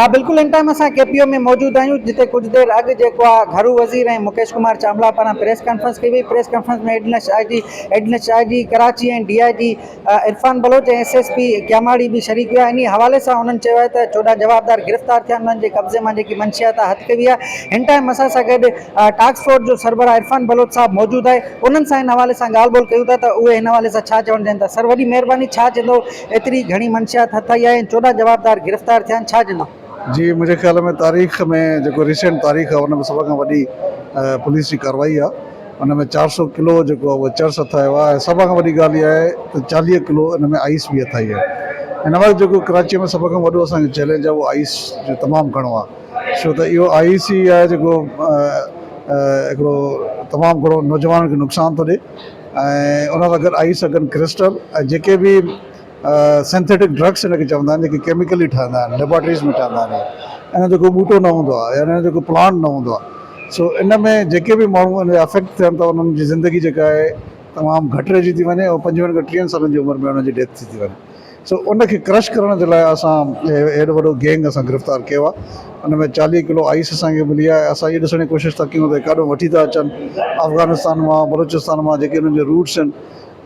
بلڪل ان ٽائيم اسان ڪي پي او ۾ موجود آهيون جتي ڪجهه دير اڳ جيڪو آ گهرو وزير ۽ مڪيش ڪمار چاولا پاران پريس ڪانفرنس ڪئي وئي پريس ڪانفرنس ۾ ايڊنش I جي ايڊنش I جي Karachi ۽ D I G Irfan Baloch ۽ S S P Keamari به شريڪ هيا انهي حوالي سان انهن چيو آهي ته 14 جوابدار گرفتار ٿيا انهن جي قبضي مان جيڪي منشيات آ هٿ ڪئي وئي آهي هن ٽائيم اسان سان گڏ ٽاسڪ فورس جو سربراهه عرفان بلوچ صاحب موجود آهي انهن سان ان حوالي سان ڳالهه ٻولهه ڪيون ٿا ته اهي هن حوالي سان ڇا چوڻ چاهين ٿا سر وڏي مهرباني ڇا چوندو ايتري گهڻي منشيات هٿ آئي آهي ۽ 14 جوابدار گرفتار ٿيا آهن ڇا چوندو؟ جي منهنجي خيال ۾ تاريخ ۾ جيڪو ريسينٽ تاريخ آهي ان ۾ سڀ کان وڏي پوليس جي ڪارروائي آهي ان ۾ 400 ڪلو جيڪو آهي اهو چرس هٿ آيو آهي ۽ سڀ کان وڏي ڳالهه اها آهي ته 40 ڪلو ان ۾ آئيس به هٿ آئي آهي هن وقت جيڪو ڪراچي ۾ سڀ کان وڏو اسان جو چئلينج آهي اهو آئيس جو تمام گهڻو آهي ڇو ته اهو آئيس ئي آهي جيڪو هڪڙو تمام گهڻو نوجوانن کي نقصان ٿو ڏي ۽ ان سان گڏ آئيس اگن ڪرسٽل ۽ جيڪي به سنٿيٽڪ ڊرگس ان کي چوندا آهن جيڪي ڪيميڪلي ٺهندا آهن ليبارٽريز ۾ ٺهندا آهن ان جو ڪو ٻوٽو نه هوندو آهي يا ان جو ڪو پلانٽ نه هوندو آهي سو ان ۾ جيڪي به ماڻهو ان جا افيڪٽ ٿين ٿا انهن جي زندگي جيڪا آهي تمام گهٽ رهجي ٿي وڃي ۽ پنجويهن کان ٽيهن سالن جي عمر ۾ انهن جي ڊيٿ ٿي ٿي وڃي سو ان کي ڪرش ڪرڻ جي لاء اسان هيڏو وڏو گينگ اسان گرفتار ڪيو آهي ان ۾ 40 ڪلو آئس اسان کي ملي آهي اسان اهو ڏسڻ جي ڪوشش ٿا ڪيون ته ڪاڏو وٺي ٿا اچن افغانستان مان بلوچستان مان جيڪي انهن جي روٽس آهن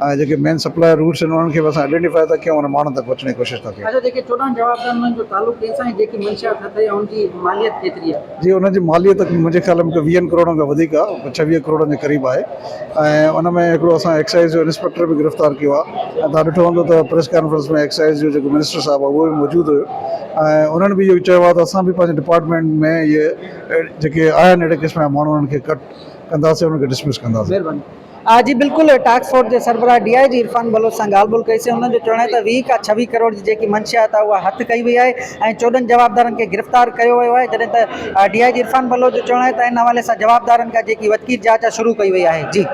۽ جيڪي مين سپلاء روٽس آهن انهن کي به اسان آئيڊينٽيفائي ٿا ڪيون انهن ماڻهن تڪ پهچڻ جي ڪوشش ٿا ڪيون. اڇا جيڪي 14 جوابدار انهن جو تعلق ڪنهن سان ۽ جيڪي منشيات هٿ آئي ان جي ماليت ڪيتري آهي؟ جي ان جي ماليت منهنجي خيال ۾ ويهن ڪروڙن کان وڌيڪ آهي ڇويهه ڪروڙن جي قريب آهي ۽ ان ۾ هڪڙو اسان ايڪسائيز جو انسپيڪٽر به گرفتار ڪيو آهي ۽ توهان ڏٺو هوندو ته پريس ڪانفرنس ۾ ايڪسائيز جو جيڪو منسٽر صاحب آهي اهو به موجود هيو ۽ انهن به اهو چيو آهي ته اسان به پنهنجي ڊپارٽمينٽ ۾ اهي جيڪي آهن اهڙي قسم جا ماڻهو انهن کي ڪٽ ڪنداسين انهن کي ڊسمس ڪنداسين. مهرباني. آء جي بلڪل ٽاسڪ فورس جي سربراهه ڊي I جي عرفان بلوچ سان ڳالهه ٻولهه ڪئي سي انهن جو چوڻ آهي ته 20 کان 26 ڪروڙ جي جيڪي منشيات آهي اها هٿ ڪئي وئي آهي ۽ 14 جوابدارن کي گرفتار ڪيو ويو آهي جڏهن ته ڊي I جي عرفان بلوچ جو چوڻ آهي ته ان حوالي سان جوابدارن کان جيڪي وڌڪي جاچ آهي شروع ڪئي وئي آهي جي.